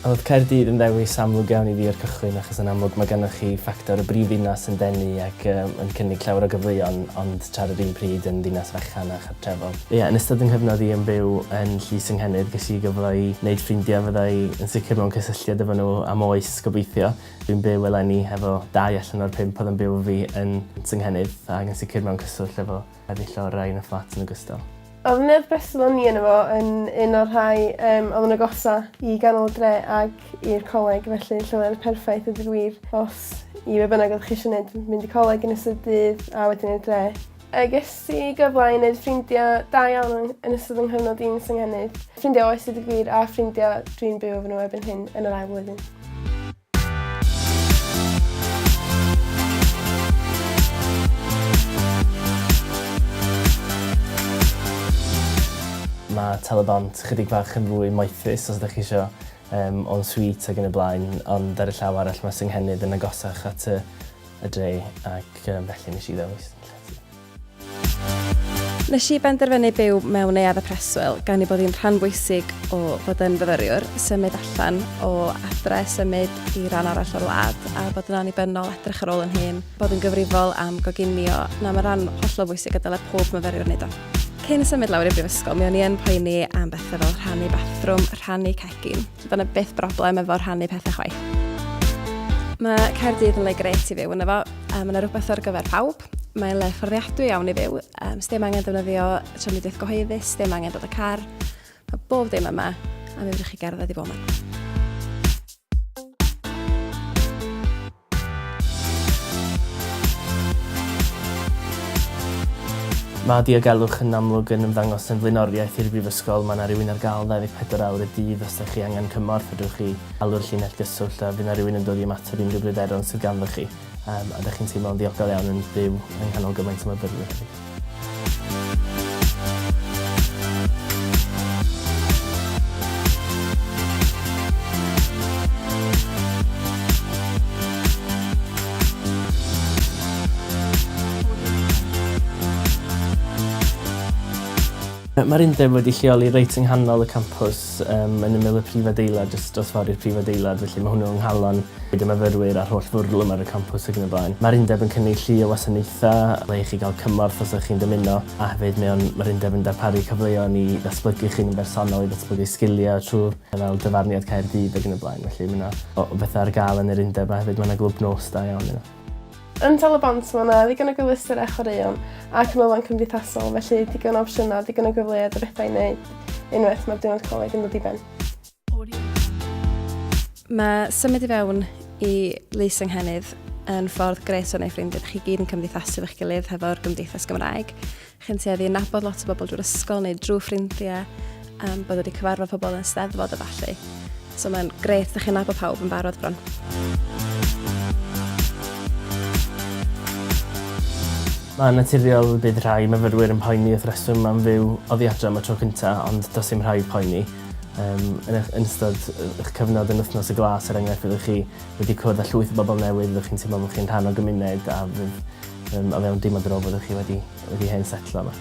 Oedd Caerdydd yn ddewis amlwg iawn i fi o'r cychwyn achos yn amlwg mae gennych chi ffactor y brifddinas yn denu ac yym yn cynnig llawer o gyfleon ond tra ar yr un pryd yn ddinas fechan a chartrefol. Ie, yn ystod 'y nghyfnod i yn byw yn Llys Ynghennydd ges i gyfle i wneud ffrindiau fydda i yn sicr mewn cysylltiad efo nhw am oes gobeithio. Dwi'n byw eleni hefo dau allan o'r pump oedd yn byw efo fi yn Senghennydd ac yn sicr mewn cyswllt efo weddill o'r rai yn y fflat yn ogystal. Oedd Neuadd Breswyl o'n i yno fo yn un o'r rhai yym oedd yn agosa i ganol y dre ag i'r coleg felly lleoliad perffaith a deud y gwir os i be bynnag oeddech chi eisiau neud, mynd i coleg yn ystod y dydd a wedyn i'r dre. A ges i gyfle i neud ffrindiau da iawn yn yn ystod 'y nghyfnod i'n Senghennydd. Ffrindiau oes deud y gwir a ffrindiau dwi'n byw efo nhw erbyn hyn yn yr ail flwyddyn. Mae Tal-y-bont chydig bach yn fwy moethus os ydych chi isio yym en suite ac yn y blaen, ond ar y llaw arall mae Senghennydd yn agosach at y y dre ac yym felly nes i ddewis llety. Nes i benderfynu byw mewn neuadd y preswyl gan ei bod hi'n rhan bwysig o fod yn fyfyriwr, symud allan o adre, symud i ran arall o'r wlad a bod yn annibynnol, edrych ar ôl yn hun, bod yn gyfrifol am goginio. Na, mae'n rhan hollol bwysig a dylai pob myfyriwr wneud o. Cyn symud lawr i'r brifysgol, mi o'n i yn poeni am bethau fel rhannu bathrwm, rhannu cegin. Doedd 'na byth broblem efo rhannu pethau chwaith. Mae Caerdydd yn le grêt i fyw ynddo fo, a mae 'na rywbeth ar gyfer pawb. Mae'n le fforddiadwy iawn i fyw. Um, sdim angen defnyddio trafnidiaeth gyhoeddus, sdim angen dod â car. Mae bob dim yma, a mi fedrwch chi gerdded i bob man. Mae diogelwch yn amlwg yn ymddangos yn flaenoriaeth i'r Brifysgol. Mae yna rywun ar gael 24 awr y dydd os ydych chi angen cymorth, fedrwch chi alw'r llinell gyswllt a fydd yna rywun yn dod i ymateb i unrhyw bryderon sydd ganddoch chi. Yym, a dych chi'n teimlo'n ddiogel iawn yn byw yng nghanol gymaint o myfyrwyr hefyd. Mae'r undeb wedi lleoli reit yng nghanol y campws, yym, yn ymyl y prif adeilad, jyst dros ffordd i'r prif adeilad, felly mae hwnnw yng nghalon y myfyrwyr a'r holl fwrlwm ar y campws ac yn y blaen. Mae'r undeb yn cynnig llu o wasanaethau, le i chi gael cymorth os ydych chi'n dymuno, a hefyd mae o'n, mae'r undeb yn darparu cyfleon i ddatblygu chi'n bersonol, i ddatblygu sgiliau trwy fel dyfarniad Caerdydd ac yn y blaen, felly mae yna o bethau ar gael yn yr undeb a hefyd mae yna glwb nos da iawn yno. Yn Tal-y-bont mae 'na ddigon o gyfleusterau chwaraeon a canolfan cymdeithasol felly digon o opsiynau, digon o gyfleoedd o bethau i wneud unwaith mae'r diwrnod coleg yn dod i ben. Mae symud i fewn i Lys Ynghennydd yn ffordd grêt o wneud ffrindiau. Chi gyd yn cymdeithasu efo'ch gilydd hefo'r gymdeithas Gymraeg. Chi'n tueddu i nabod lot o bobl drwy'r ysgol neu drwy ffrindiau, um, bod wedi cyfarfod pobl yn steddfod a ballu. So mae'n grêt, ydych chi'n nabod pawb yn barod bron. Mae'n naturiol bydd rhai myfyrwyr yn poeni wrth reswm am fyw oddi adre am y tro cyntaf, ond does dim rhaid poeni. Yym yn eich yn ystod eich cyfnod yn Wythnos y Glas er enghraifft fyddwch chi wedi cwrdd â llwyth o bobl newydd, fyddwch chi'n teimlo bod chi'n rhan o gymuned a fydd yym o fewn dim ond ar ôl byddwch chi wedi wedi hen setlo yma.